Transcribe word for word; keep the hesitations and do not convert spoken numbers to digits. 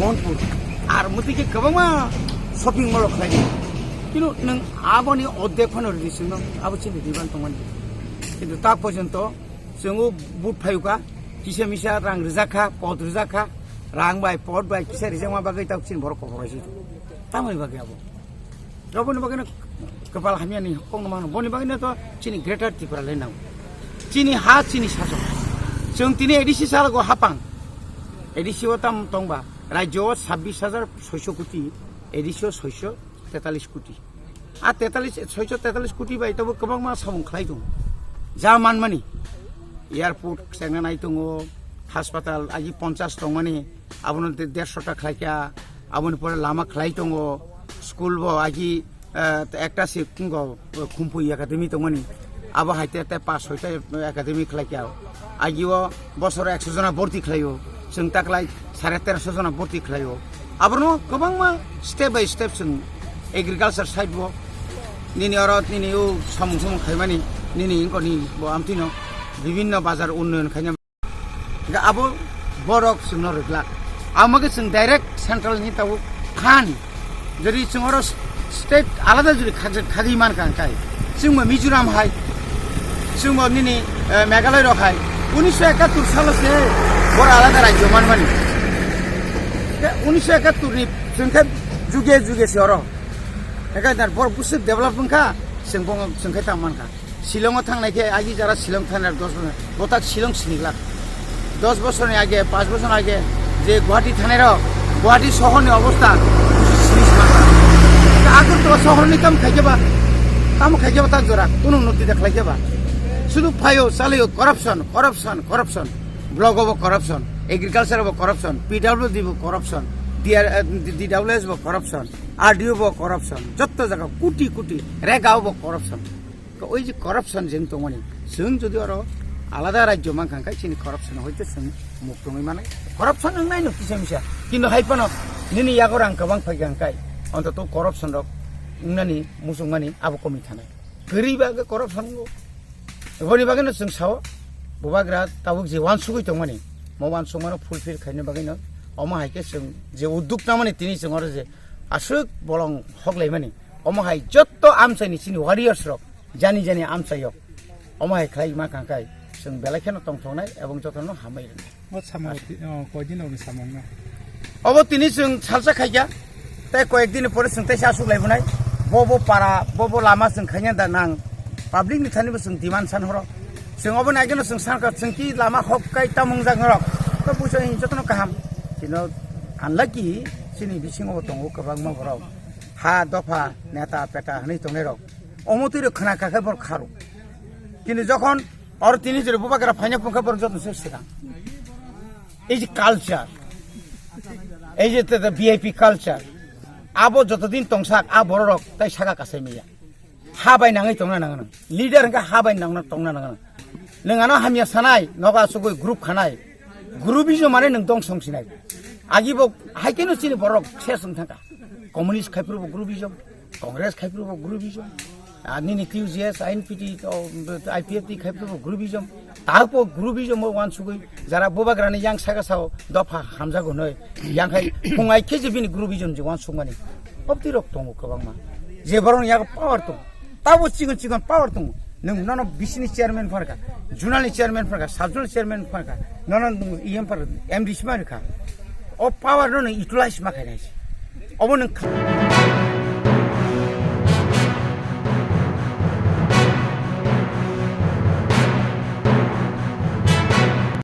Jaunpur. Ar muti khe kwbangma shopping mall khlai. Kinu nwng aboni ordek phano ridi singno abo chini diban tongmani. Kintu ta porjonto chwng o vote phayuka, kisa misa rang rijak kha, pot rijak kha, rang bai pot bai kisa rijakma bagwi ta chini borok koboraisi. Tamoni bagwi abo. Raboni bagwino kwpal hamyani kokno mano. Boni bagwino to chini Greater Tripura le nang. Chini ha, chini sasok. Chwng tini A D C salago hapang. A D C o tam tongba. Rajyo o sabbish hajar soiso koti, A D C o soiso tetalis koti. A tetalis, soiso tetalis koti bai tobo kwbangma samung khlai tongo. Ja manmani. Airport chengna nai tongo, hospital agi ponchas tongmani, abono de-, dershota khlaikha, aboni pore lama khlai tongo, school bo agi, eh, ekta se kungo, eh, Khumpui academy tongmani, abo hai te, te pas soita academy khlaikha. Agi o bosoro ekso jona borti khlaio, chwng taklai sare terosho jona borti khlaio. Abono kwbangma step by step chwng agriculture side bo nini oro nini o samung samung khaimani nini ingkoni bo amtino bibinno bazar unnoyon khaina. Ga abo borok chwngno rwglak. Amo khe chwng direct central ni tabuk khan. Jodi chwng oro state alada jodi khajak khadi man kha kai. Chwngbo Mizoram hai. Chwngbo nini, eh, Meghalaya rok hai. Unisho ekattur salo se bor alada rajyo manmani. Khe unisho ekattur ni chwng khe juge juge se oro. Ekadar bor busuk develop wngkha, chwng bo chwng khe tang mankha. Shillong o thangnai khe agi jara Shillong thangnai dos bochor. Botak Shillong sini glak. Dos bochorni age, panch bochor age je Guwahati thangnai rok, Guwahati sohorni obostha sini sima kha. Agartala sohorni kam khaikhe ba, tamo khaikhe ba tak jora, kunu unnoti da khlaikhe ba. Sudu phaio, chalaio, corruption, corruption, corruption. Block obo corruption, agriculture obo corruption, P W D bo corruption, D R, eh, D W S bo corruption, R D O bo corruption, jotto jaga kuti kuti, rega obo corruption. Oi je corruption jeng tongmani, chwng jodi oro alada rajyo mankha khe chini corruption hoite chwng muk tongwi mano. Corruption wngnai no kisa misa, kintu hai phano nini yago rang kwbang phai kha khe, ontoto corruption rok wngnani muchungmani abo komwi thanai. Kwrwi ba khe corruption wngo. Boni bagwino chwng sao, bubagra tabuk je wansugwi tongmani, mo wansukmano fulfill khaina bagwino, omo hai khe chwng je udduk namani tini chwng oro je aswk bolong hoklaimani, omo hai jotto amchaini chini warriors rok, jani jani amchaio, omo hai khlai ma kha khe chwng belai kheno tongthoknai ebong jotono hambai rwnai. O samung ti-, o, koi din rokni samung no? Obo tini chwng salsa khaikha, tei koyek din pore chwng teisa aswk laibonai. Bo bo para, bo bo lama chwng khaina da nang. Public ni thani bo chwng demand san horo. Chwng obo ni ageno chwng sankha, chwng ki lama hok kai tamung jak norok. To bujo hin jotono kaham. Kino unlucky chini bisingo bo tongo kwbangma borok. Ha dopha, neta peta hinwi tongnai rok. Omo twi rok khna kha khe bor kharo. Kini jokhon oro tini jora bubagra phaina phungkha borok joto se swkang. Ei je culture, ei je te, te V I P culture, abo joto din tongsak a borok rok tai saka kasai maya. Ha bai nangwi tongna nangano. Leader hwnkha ha bai nangna tongna nangano. Nwng ano hamya sanai, nogo asugwi group khanai. Groupism mane nwng dong song sinai. Agi bo hai keno chini borok ses wng thangkha. Communist khai phuru bo groupism, Congress khai phuru bo groupism. Ah, nini T U J S, I N P T, o, I P F T khai phuru bo groupism. Tapo groupism o wansugwi jara bubagrani yang saka sao dopha hamjago noi. Yang khai phungai khe je bini groupism je wansukmani. Obti rok tongo kwbangma. Je borok ni yago power tongo. Tabo chigon chigon power tongo. Nwng nono bisini chairman pharkha, zonal ni chairman pharkha, sub zonal chairman pharkha, nono nwng E M pharkha, M D C ma rwkha. O power no nwng utilize ma khainai se. Obo nwng kha-